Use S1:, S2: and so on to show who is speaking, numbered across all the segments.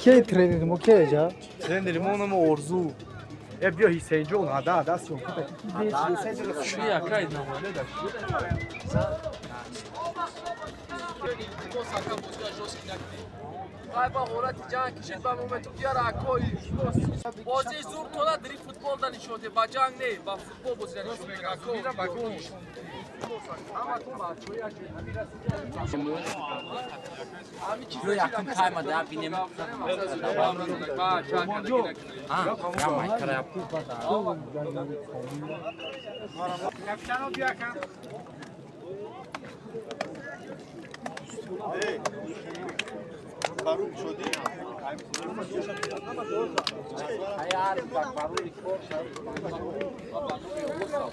S1: Ки тренер мо ки ҷа?
S2: Тренери мо номи Орзу. Э, биё, Ҳисейнҷон, ада ада съёмка.
S3: Ба ҳолати ҷанг кишид ба моменту диара. Бозии зур тона дри футбол да нишон де, ба ҷанг не, ба футбол бозӣ да нишон де, ако.
S4: Ё, якум тайма да бинем. Я майкара.
S2: Капитано, биё, ака.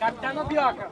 S2: Капитано, биё, ака.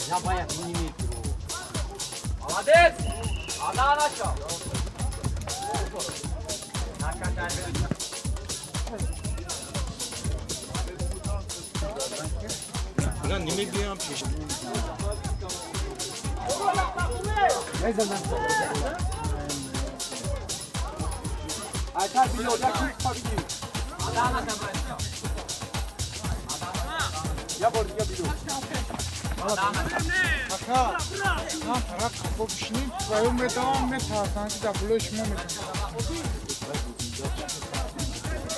S4: Я баяд не.
S3: Молодец! Ада начал.
S2: Ака, биё, як па бигир. Я бор дига биё.
S5: Ака, ман тараф қафо бишинем ва ё метавонам, метарсам, ки дар болои шумо метавонам.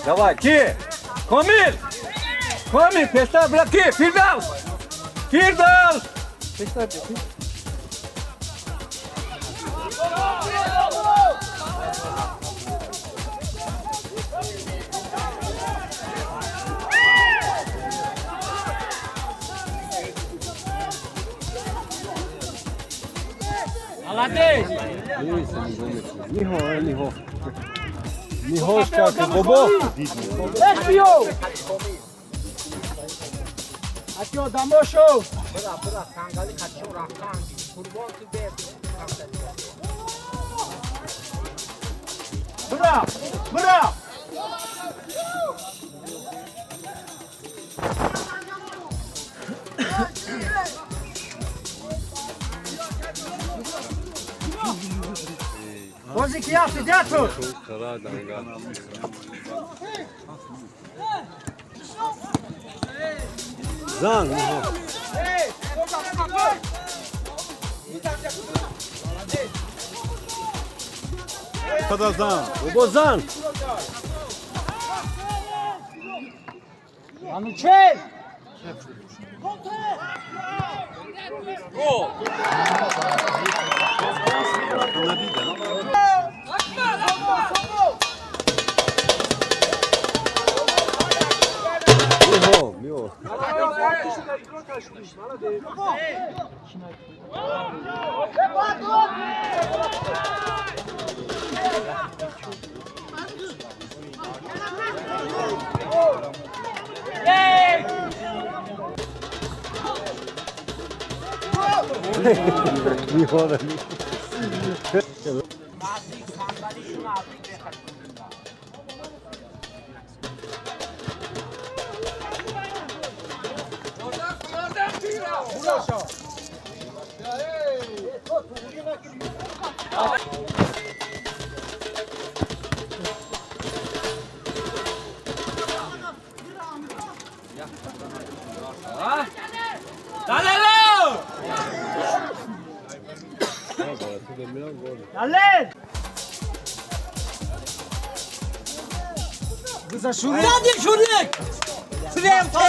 S6: Давай, ки? Комил! Комил, пештар била ки? Фирдавс! Фирдавс!
S1: Пештар биё.
S4: Молодец!
S6: Ниҳо, ниҳо. Ниҳош как бобо.
S1: Пеш биё. Акё, дамошо.
S4: Бира, бира, сангали хачо рафтан. Қурбон ту бе.
S2: Бра! Бра!
S1: Бози ки яфти дятур.
S6: Зан, ниҳо.
S7: Хада зан.
S6: Бобо, зан.
S1: Манучер.
S3: Гол!
S7: Надида.
S6: Ниҳо, ниҳо. Ниҳо.
S4: Наздик сангали шуна бехат.
S3: Далело!
S1: Далер!
S4: Задик, Шурик! Твелте!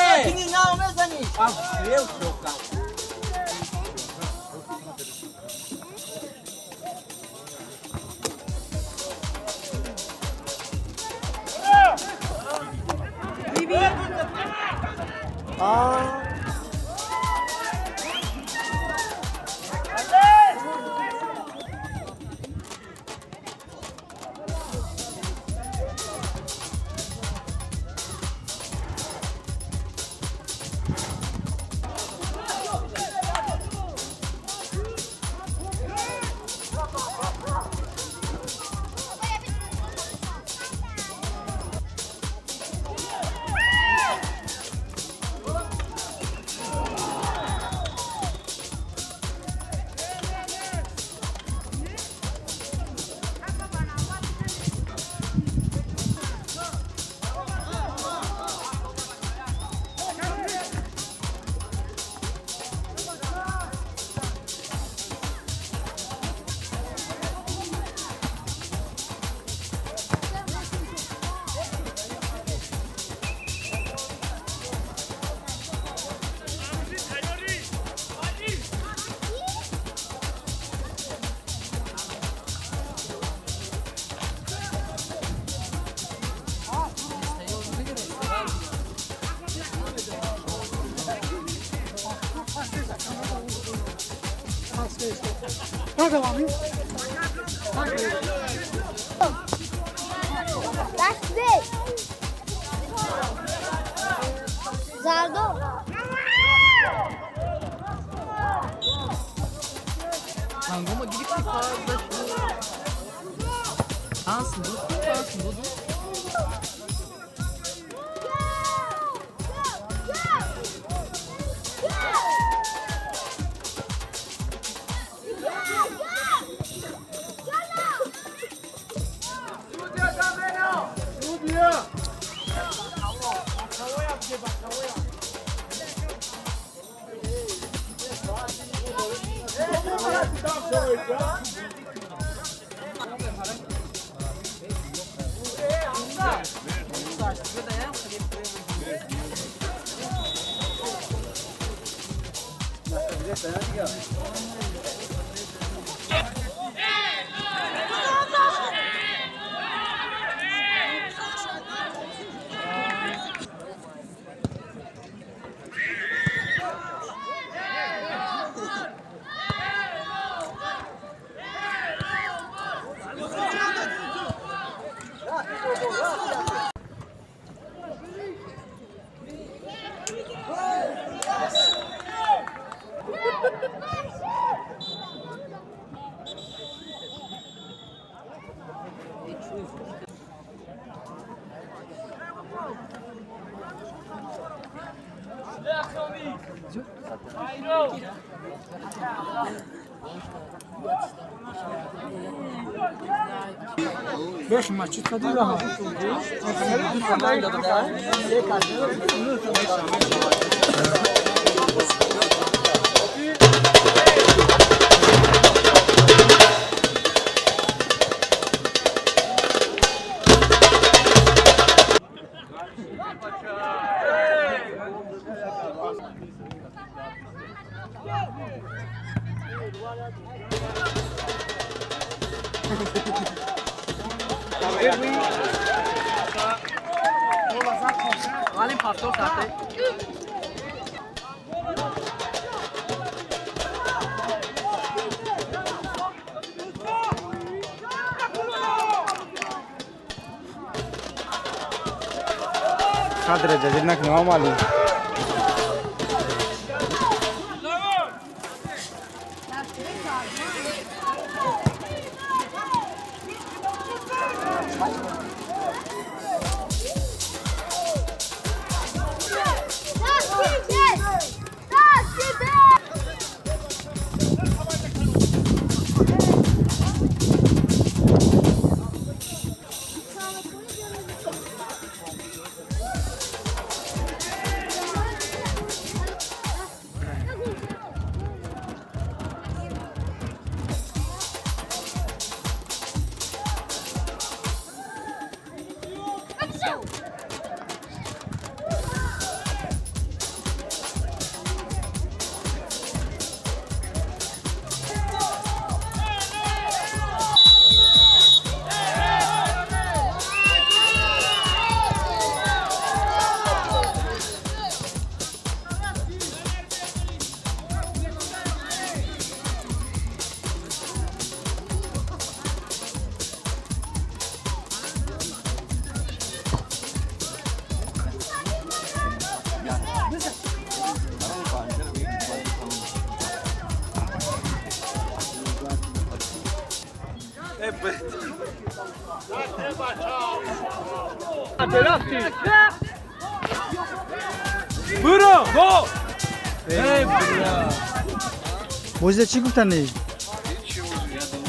S1: бозида чӣ гуфтанӣ?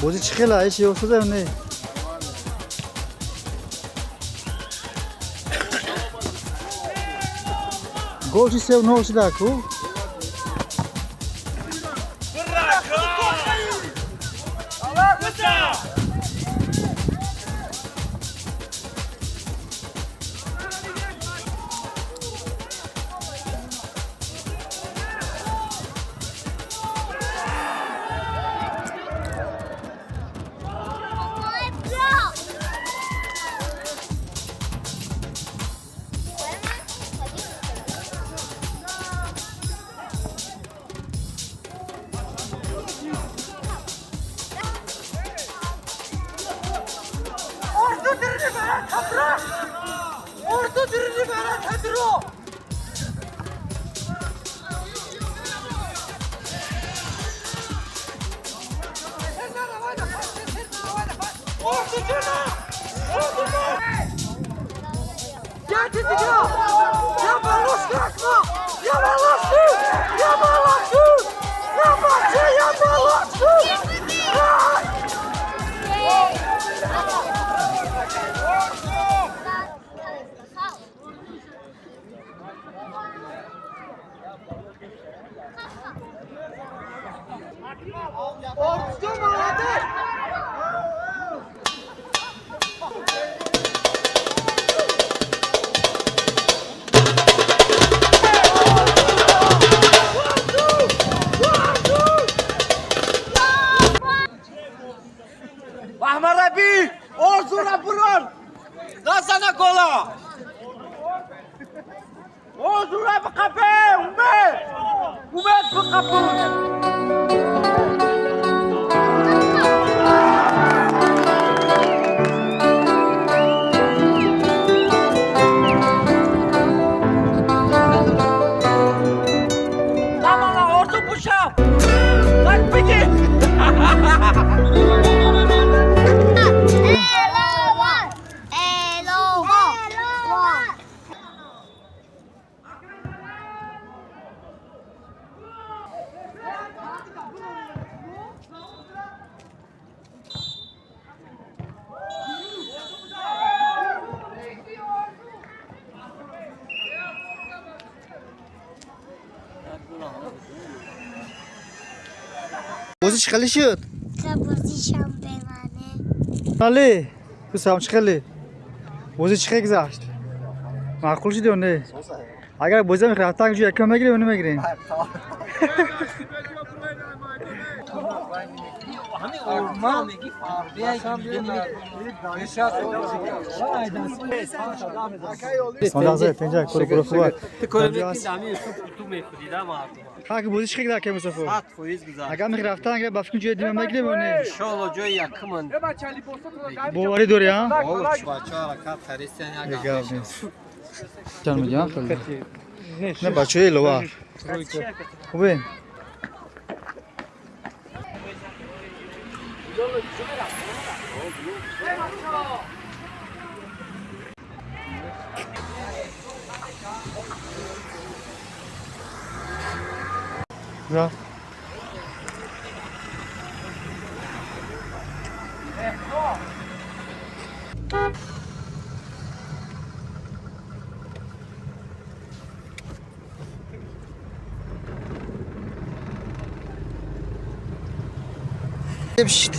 S1: Бозӣ чӣ хела? Ҳеч ёфтада ё не? Гол чи сев нол шуда ку? Бозӣ чӣ хеле шуд?
S8: Бозӣ шампионане.
S1: Али, Ҳусам чӣ хеле? Бозӣ чӣ хел гузашт? Маъқул шуд ё не? Агар бозӣ мехоҳӣ ҷои якум мегирем ё намегирем? Ҳак бозӣ чӣ хел гузашт, Мустафо? Агар мехоҳӣ рафтан, ба фикр ҷои дуюм мегирем ё не?
S4: Иншоалло ҷои якуман.
S1: Боварӣ дорӣ, а?
S4: Бачаҳо ҳаракат каристиян як.
S1: Чанд мегӯям хеле? Не, бачаҳои илова. Хубе? Да. Пшт.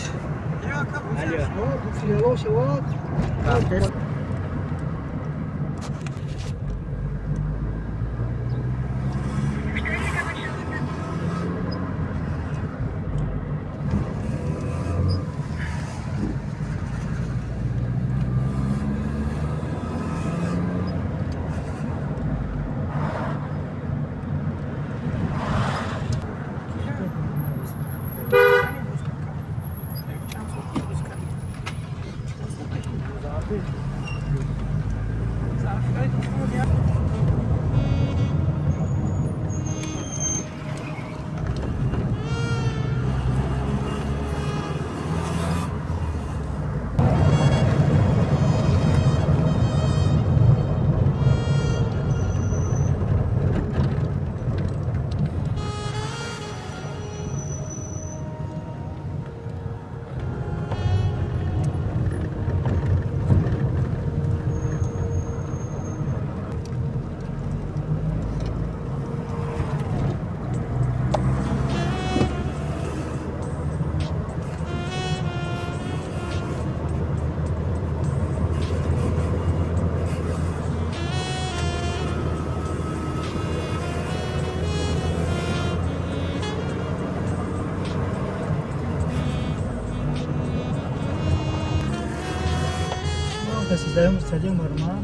S1: 19 стадион баромад.